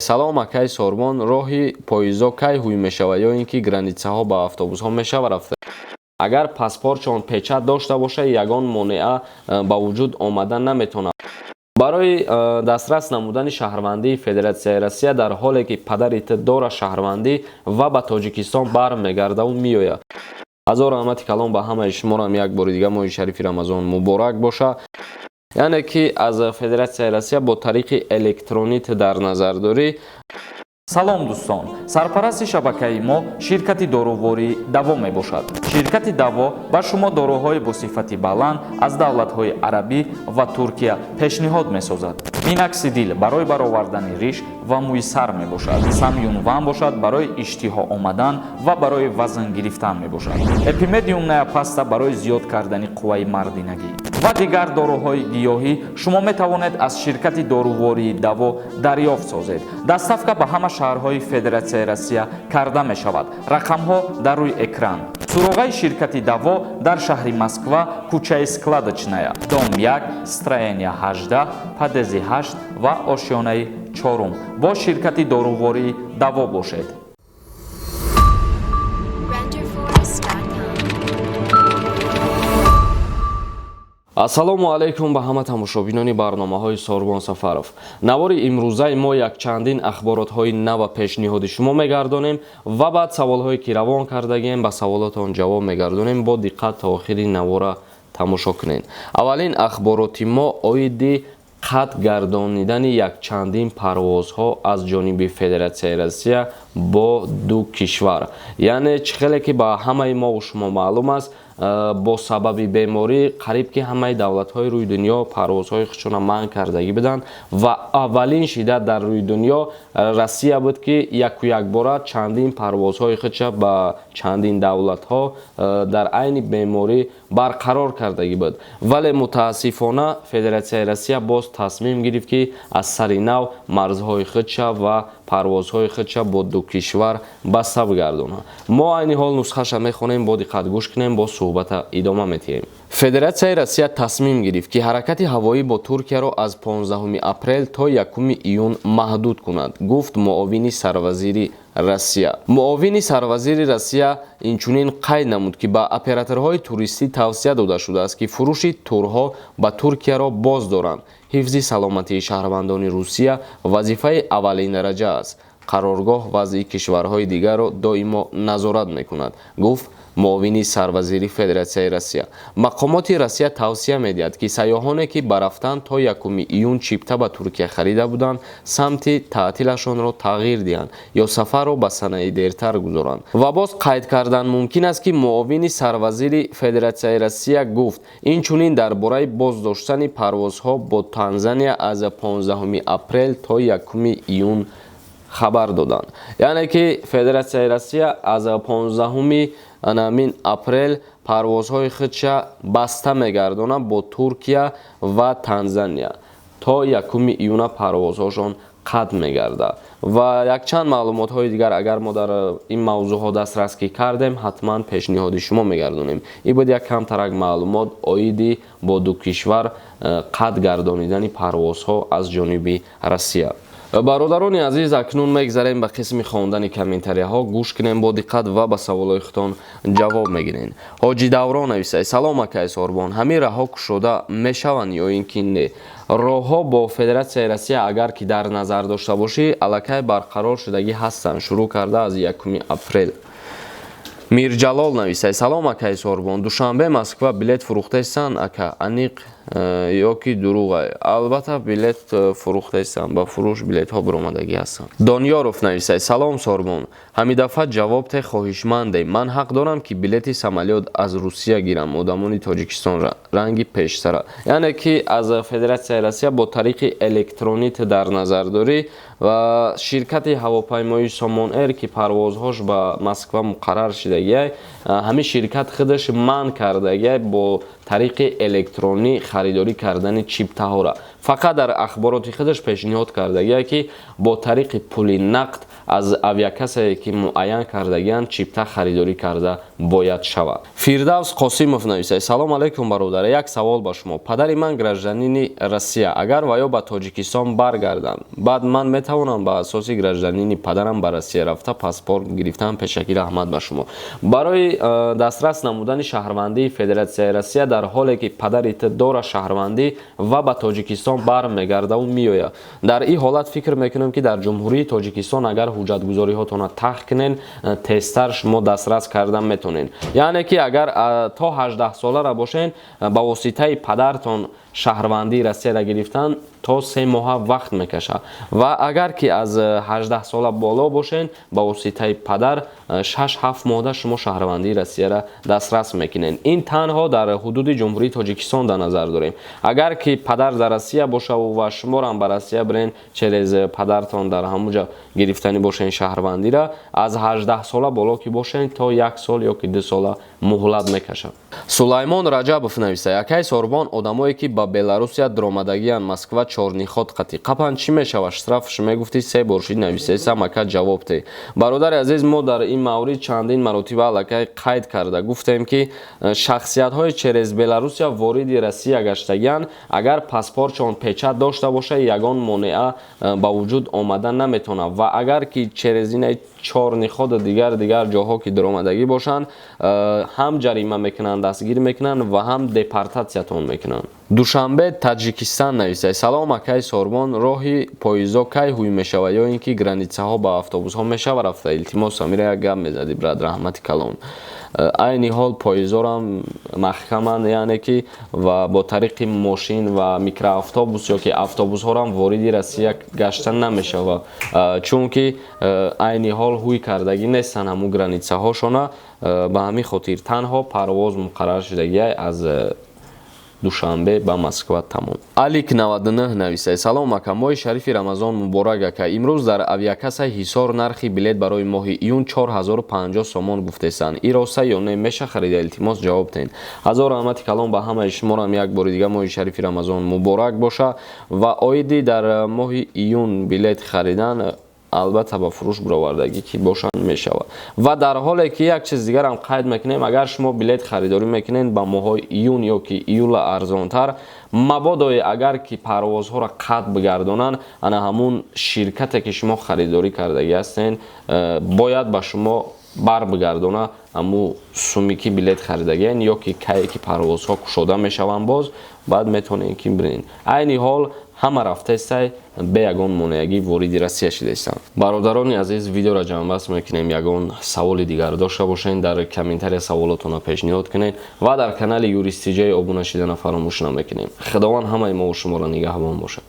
Салом, акай Сорбон, роҳи поездҳо кай ҳуй мешавад ё ин ки границаҳо ба автобусҳо мешава рафта? Агар паспортшон печать дошта бошад, ягон монеа ба вуҷуд омада наметавонад. Барои дастрас намудани шаҳрвандии Федератсияи Россия, дар ҳоле ки падари ту дора шаҳрвандӣ ва ба Тоҷикистон бармегардаву меояд. Ҳазор раҳмати калон ба ҳамаи шуморам. Як бори дига моҳи шарифи Рамазон муборак боша. Яъне ки аз Федератсияи Россия бо тариқи электронӣ дар назар дорӣ. Салом, дӯстон! Сарпарасти шабакаи мо ширкати дорувории «Даво» мебошад. Ширкати «Даво» ба шумо доруҳои бо сифати баланд аз давлатҳои арабӣ ва Туркия пешниҳод месозад. Миноксидил барои баровардани риш ва мӯи сар мебошад. Самюнван бошад, барои иштиҳо омадан ва барои вазн гирифтан мебошад. Эпимедиумная паста барои зиёд кардани қувваи мардинагӣ ва дигар доруҳои гиёҳӣ шумо метавонед аз ширкати дорувории «Даво» дарёфт созед. Доставка ба ҳама шаҳрҳои Федератсияи Россия карда мешавад. Рақамҳо дар рӯи экран. Суроғаи ширкати «Даво» дар шаҳри Москва, кӯчаи Складочная, дом 1, строение 18, подъезди 8 ва ошёнаи чорум. Бо ширкати дорувории «Даво» бошед. Renderforest.com. Ассалому алайкум ба ҳама тамошобинони барномаҳои Сорбон Сафаров. Навори имрӯзаи мо якчандин ахборотҳои нава пешниҳоди шумо мегардонем ва баъд саволҳое ки равон кардагием, ба саволотон ҷавоб мегардонем. Бо диққат то охири навора тамошо кунед. Аввалин ахбороти мо оиди қатъ гардонидани якчандин парвозҳо аз ҷониби Федератсияи Россия бо ду кишвар. Яъне чӣ хеле ки ба ҳамаи мову шумо маълум аст, бо сабаби беморӣ қариб ки ҳамаи давлатҳои рӯи дунё парвозҳои худшонро манъ кардагӣ буданд ва аввалин шиддат дар рӯи дунё Россия буд, ки яку якбора чандин парвозҳои худша ба чандин давлатҳо дар айни беморӣ барқарор кардагӣ буд. Вале мутаассифона Федератсияи Россия боз тасмим гирифт, ки аз сари нав марзҳои худша ва парвозҳои худша бо ду кишвар баста бигардонад. Мо айни ҳол нусхаша мехонем, бо диққат гӯш кунем, бо суҳбата идома медиҳем. Федератсияи Россия тасмим гирифт, ки ҳаракати ҳавоӣ бо Туркияро аз 15 апрел то 1 июн маҳдуд кунад, гуфт муовини сарвазири Россия. Муовини сарвазири Россия инчунин қайд намуд, ки ба операторҳои туристӣ тавсия дода шудааст, ки фурӯши турҳо ба Туркияро боз доранд. Ҳифзи саломатии шаҳрвандони Русия вазифаи аввалиндараҷа аст. Қароргоҳ вазъи кишварҳои дигарро доимо назорат мекунад, гуфт муовини сарвазири Федератсияи Россия. Мақомоти Россия тавсия медиҳад, ки сайёҳоне, ки ба рафтан то 1 июн чипта ба Туркия харида буданд, самти таътилашонро тағйир диҳанд ё сафарро ба санаи дертар гузоранд. Ва боз қайд кардан мумкин аст, ки муовини сарвазири Федератсияи Россия гуфт инчунин дар бораи боздоштани парвозҳо бо Танзания аз 15 апрел то 1 июн хабар доданд. Яъне ки Федератсияи Россия аз 15 анамин апрел парвозҳои худша баста мегардонад бо Туркия ва Танзания. То 1 июна парвозҳошон қатъ мегардад. Ва якчанд маълумотҳои дигар, агар мо дар ин мавзӯъҳо дастрас ки кардем, ҳатман пешниҳоди шумо мегардонем. Ин буд як камтарак маълумот оиди бо ду кишвар қатъ гардонидани парвозҳо аз ҷониби Россия. Бародарони азиз, акнун мегзарем ба қисми хондани комментарияҳо. Гӯш кунем бо диққат ва ба саволҳои худтон ҷавоб мегирем. Ҳоҷи Даврон нависай: «Салом, акай Сорбон, ҳамин раҳо кушода мешаванд ё ин ки не?» Роҳҳо бо Федератсияи Россия, агар ки дар назар дошта бошӣ, аллакай барқарор шудагӣ ҳастанд, шурӯъ карда аз 1 апрел. Мирҷалол нависай: «Салом, акай Сорбон, Душанбе Москва билет фурӯхтаистанд, ака, аниқ ё ки дурӯғай?» Албатта, билет фурӯхтаистанд, ба фурӯш билетҳо биромадагӣ ҳастанд. Донёров нависай: «Салом, Сорбон, ҳамидафъа ҷавоб те, хоҳишмандем. Ман ҳақ дорам, ки билети самолёт аз Русия гирам, одамони Тоҷикистон ранги пештара?» Яъне ки аз Федератсияи Россия бо тариқи электронӣ дар назар дорӣ ва ширкати ҳавопаймоии Сомон Эйр, ки парвозҳош ба Москва муқаррар шидагиай, ҳамин ширкат худаш манъ кардагиай бо тариқи электронӣ харидорӣ кардани чиптаҳоро. Фақат дар ахбороти худаш пешниҳод кардагия, ки бо тариқи пули нақд аз авиакассае, ки муайян кардагианд, чипта харидорӣ карда бояд шавад. Фирдавс Қосимов нависад: «Салом алайкум, бародар, як савол ба шумо. Падари ман гражданини Россия. Агар ваё ба Тоҷикистон баргарданд, баъд ман метавонам ба асоси гражданини падарам ба Россия рафта, паспорт гирифтан? Пешакӣ раҳмат ба шумо». Барои дастрас намудани шаҳрвандии Федератсияи Россия, дар ҳоле ки падари ту дора шаҳрвандӣ ва ба Тоҷикистон бармегардаву меояд, дар ин ҳолат фикр мекунам, ки дар Ҷумҳурии Тоҷикистон агар ҳуҷҷатгузориҳотонро тах кунен, тезтар шумо дастрас карда метавонед. Яъне ки агар то 18 солара бошен, ба воситаи падартон шаҳрвандии Россияро гирифтан то 3 моҳа вақт мекашад ва агар ки аз 18 сола боло бошен, ба воситаи падар 6-7 моҳда шумо шаҳрвандии Россияро дастрас мекунед. Ин танҳо дар ҳудуди Ҷумҳурии Тоҷикистон дар назар дорем. Агар ки падар дар Россия бошаву ва шуморам ба Россия бирен, через падартон дар ҳамуҷа гирифтанӣ бошен шаҳрвандиро, аз 18 сола боло ки бошен, то як сол ё ки 2 сола муҳлат мекашад. Сулаймон Раҷабов нависа: «Акай Сорбон, одамое ки ба Беларусия дуромадагиянд, Москва чёрный ход қати қапан, чӣ мешавад штрафш? Мегуфтӣ, се бор шид нависесам, ака, ҷавоб те». Бародари азиз, мо дар ин маврид чандин маротиба аллакай қайд карда гуфтем, ки шахсиятҳои через Беларусия вориди Россия гаштагиянд, агар паспортшон печать дошта бошад, ягон монеа ба вуҷуд омада наметавонад. Ва агар ки через инаи чёрный ходу дигар дигар ҷоҳо ки дуромадагӣ бошанд, ҳам ҷарима мекунанд, дастгир мекунанд ва ҳам депортатсиятон мекунанд. Душанбе, Таҷикистон нависад: «Салом, акай Сорбон, роҳи поездо кай ҳуй мешавад ё ин ки границаҳо ба автобусҳо мешава рафта? Илтимос, амира як гап мезадӣ, брат, раҳмати калон». Айни ҳол поездорам маҳкаманд, яъне ки ва бо тариқи мошин ва микроавтобус ё ки автобусҳорам вориди Россия гашта намешавад, чунки айни ҳол ҳуй кардагӣ нестанд ҳамун границаҳошона. Ба ҳамин хотир танҳо парвоз муқаррар шудагиай аз Душанбе ба Москва, тамом. Алик 99 нависад: «Салом, ака, моҳи шарифи Рамазон муборак. Ака, имрӯз дар авиакассаи Ҳисор нархи билет барои моҳи июн 4050 сомон гуфтесанд. И роста ё не? Меша харида? Илтимос, ҷавоб тен». Ҳазор раҳмати калон ба ҳамаи шуморам. Як бори дига моҳи шарифи Рамазон муборак боша. Ва оиди дар моҳи июн билет харидан, албатта, ба фурӯш баровардагӣ ки бошанд, мешавад. Ва дар ҳоле ки як чиз дигарам қайд мекунем: агар шумо билет харидорӣ мекунед ба моҳҳои июн ё ки июла арзонтар, мабодое агар ки парвозҳоро қатъ бигардонанд, ана ҳамун ширкате ки шумо харидорӣ кардагӣ ҳастен, бояд ба шумо барбигардона ҳамун суми ки билет харидагиен, ё ки кае ки парвозҳо кушода мешаванд, боз баъд метавонед ки бирен. Айни ҳол ҳама рафтаистай, бе ягон монеагӣ вориди Россия шидаистанд. Бародарони азиз, видеоро ҷамъбаст мекунем. Ягон саволи дигар дошта бошед, дар комментария саволотонро пешниҳод кунед ва дар канали Юристиҷаи обуна шидана фаромӯш намекунем. Худованд ҳамаи мову шуморо нигаҳбон бошад.